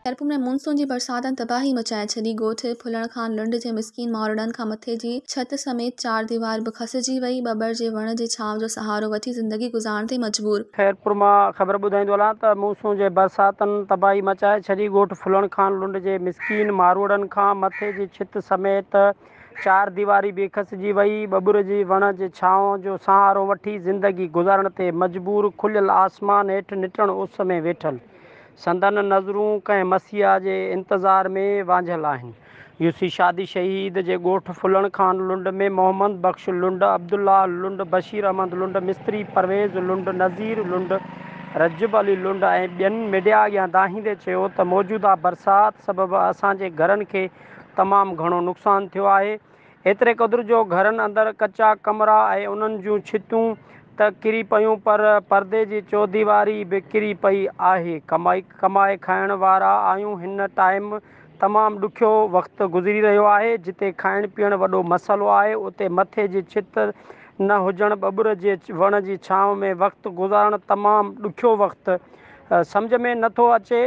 خيرپور ۾ مون سون جي برساتن تباهي مچائي ڇڏي، ڳوٺ ڦلڻ خان لنڊ جي مسڪين ماروئڙن کان مٿي جي ڇت سميت چارديواري به کسجي وئي، ٻٻر جي وڻ جي ڇانو جو سهارو وٺي زندگي گذارڻ تي مجبور. خيرپور مان خبر ٻڌائيندو هلان ته مون سون جي برساتن تباهي مچائي ڇڏي، ڳوٺ ڦلڻ خان لنڊ جي مسڪين ماروئڙن کان مٿي جي ڇت سميت چارديواري به کسجي وئي، ٻٻر جي وڻ جي ڇانو جو سهارو وٺي زندگي گذارڻ تي مجبور، کليل آسمان هيٺ نٽهڻ اس ۾ ويٺل. سندن نظرون ڪنهن مسيحا جي انتظار ۾ وانجهيل آهن. يوسي شادي شهيد جي ڳوٺ ڦلڻ خان لنڊ ۾ محمد بخش لنڊ، عبدالله لنڊ، بشير احمد لنڊ، مستري پرويز لنڊ، نذير لنڊ، رجب علي لنڊ ۽ ٻين ميڊيا اڳيان دانهيندي چيو ته موجوده برسات سبب اسان جي گهرن کي تمام گهڻو نقصان ٿيو آهي، ايتري قدر جو گهرن اندر ڪچا ڪمرا ۽ انهن جون ڇتون ته ڪري پيون پر پردي جي چوديواري به ڪري پئي آهي. ڪمائي ڪمائي کائڻ وارا آهيون هن ٽائيم تمام ڏکيو وقت گذري رهيو آهي جتي کائڻ پيئڻ وڏو مسئلو آهي اتي مٿي جي ڇت نه هجڻ ٻٻر جي وڻ جي ڇانو ۾ وقت گذارڻ تمام ڏکيو وقت سمجهه ۾ نه ٿو اچي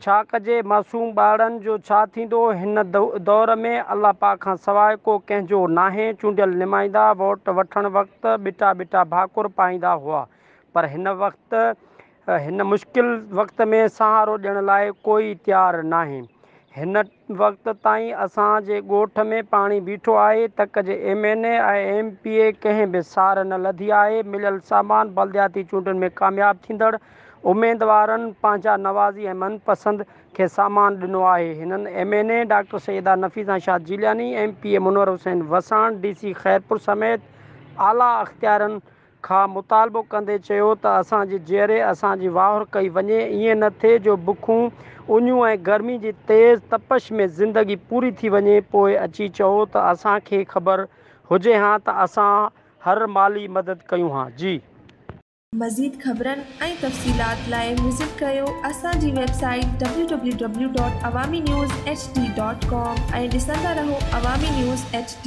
ڇا ڪجي معصوم ٻارڙن جو ڇا ٿيندو هن دور ۾ الله پاڪ کان سواء ڪو ڪنهن جو ناهي چونڊيل نمائندا ووٽ وٺڻ وقت ٻٽا ٻٽا ڀاڪر پائيندا هئا پر هن وقت هن مشڪل وقت ۾ سهارو ڏيڻ لاء ڪوئي تيار ناهي هن وقت تائين اسان جي ڳوٺ ۾ پاڻي بيٺو آهي تڪ جي M N A ۽ M P A ڪنهن به سار نه لڌي آهي مليل سامان بلدياتي چونڊن ۾ ڪامياب ٿيندڙ اميدوارن پنهنجا نوازي ۽ من پسند کي سامان ڏنو آهي هنن M N A doctor Syeda Nafisa Shah Jilani M P A Munawar Hussain Wassan D C Khairpur سميت اعليٰ اختيارين کان مطالبو ڪندي چيو ته اسان جي جيئري اسان جي واهر ڪئي وڃي ائين نه ٿئي جو بکون اڃون ۽ گرمي جي تيز تپش ۾ زندگي پوري ٿي وڃي پوء اچي چئو ته اسان کي خبر هجي هان ته اسان هر مالي مدد ڪيون هان جي. مزيد خبرن ۽ تفصيلات لاء وزٽ ڪريو اسان جي website W W W dot Awami news H D dot com ۽ ڏسندا رهو عوامي نيوز ايڇ ڊي.